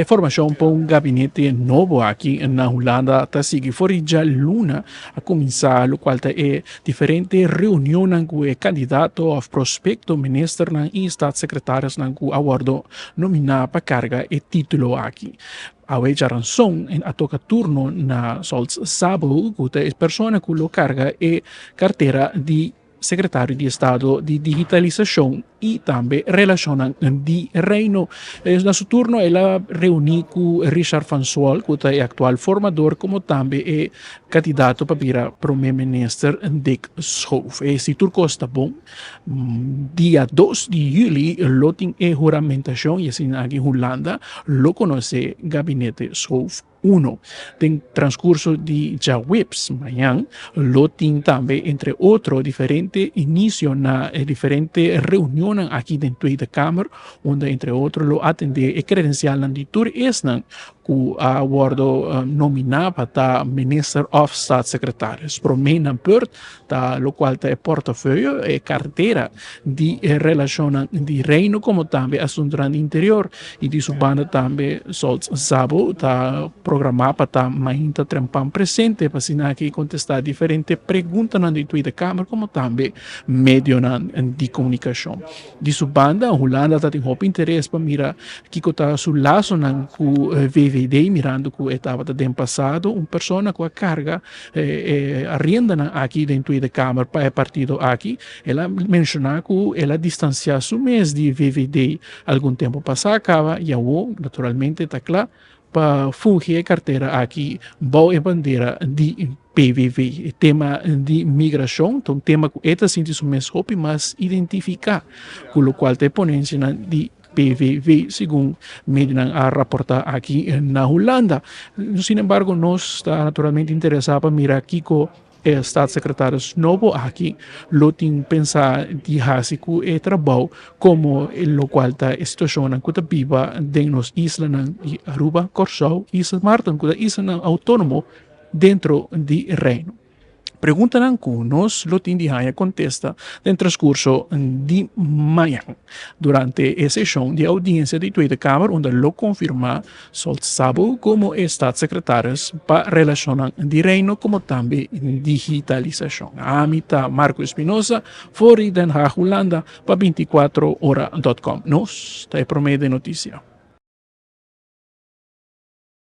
E formashon pa un gabinete nobo aki na Hulanda ta sigui for di djaluna a kuminsá, lokual ta e diferente reunionnan ku e kandidato òf prospekto ministernan i staatssecretarisnan ku a wòrdu nominá pa karga e título aki. Awe djaranson a toka turno na Solts Sabo ku ta e persona ku lo karga e kartera di Sekretario di Estado di Digitalisashon i tambe Relashonnan di Reino. Na su turno el a reuní ku Richard van Swol ku ta e aktual formador komo tambe e kandidato pa bira prome minister Dick Schoof. E si tur kos ta bon, dia 2 di yüli lo tin e huramentashon i asina aki Hulanda lo konosé gabinete Schoof Uno. Den transcurso di djaweps mañan lo tin tambe entre otro diferente inicio na e diferente reunionnan aki den Tweede Kamer unda entre otro lo atende e credencialnan di tur esnan cu a wordo nomina pa ta minister of staatssecretaris. Prome na beurt ta locual ta e portefeuille, e cartera di e relacionnan di Reino como tambe asuntonan di interior y di su banda tambe Soltz Szabo ta programa pa ta mainta trempan presente pa asina aki contesta diferente preguntanan di Tweede Kamer como tambe medionan di comunicacion. Di su banda Hulanda ta tin hopi interes pa mira kico ta su lazonan cu VVD mirando cu e tabata den pasado un persona cu a carga e riendanan aki den Tweede Kamer pa e partido aki. El a menshoná ku el a distansiá su mes di VVD algun tempu pasá kaba i awor naturalmente ta kla pa fungi e kartera aki bou e bandera di PVV. E tema di migrashon ta un tema ku e ta sinti su mes hopi mas identifiká ku lokual ta e ponensianan di PVV, segun medionan a raportá aki na Hulanda. Sinembargo nos ta naturalmente interesá pa mira kiko E staatssecretaris nobo aki lo tin pensa di hasi ku e trabou komo lokual ta e situashonnan ku ta biba den nos islanan di Aruba, Kòrsou i Sint Maarten ku ta islanan outónomo dentro di Reino. Preguntanan ku nos lo tin di haña kontesta den transkurso di mañan durante e seshon di oudiensia di Tweede Kamer unda lo konfirmá Solt Sabo komo e staatssecretaris pa Relashonnan di Reino komo tambe Digitalisashon. Ami ta Marco Espinosa for di Den Haag, Hulanda pa 24ora.com. Nos ta e prome den notisia.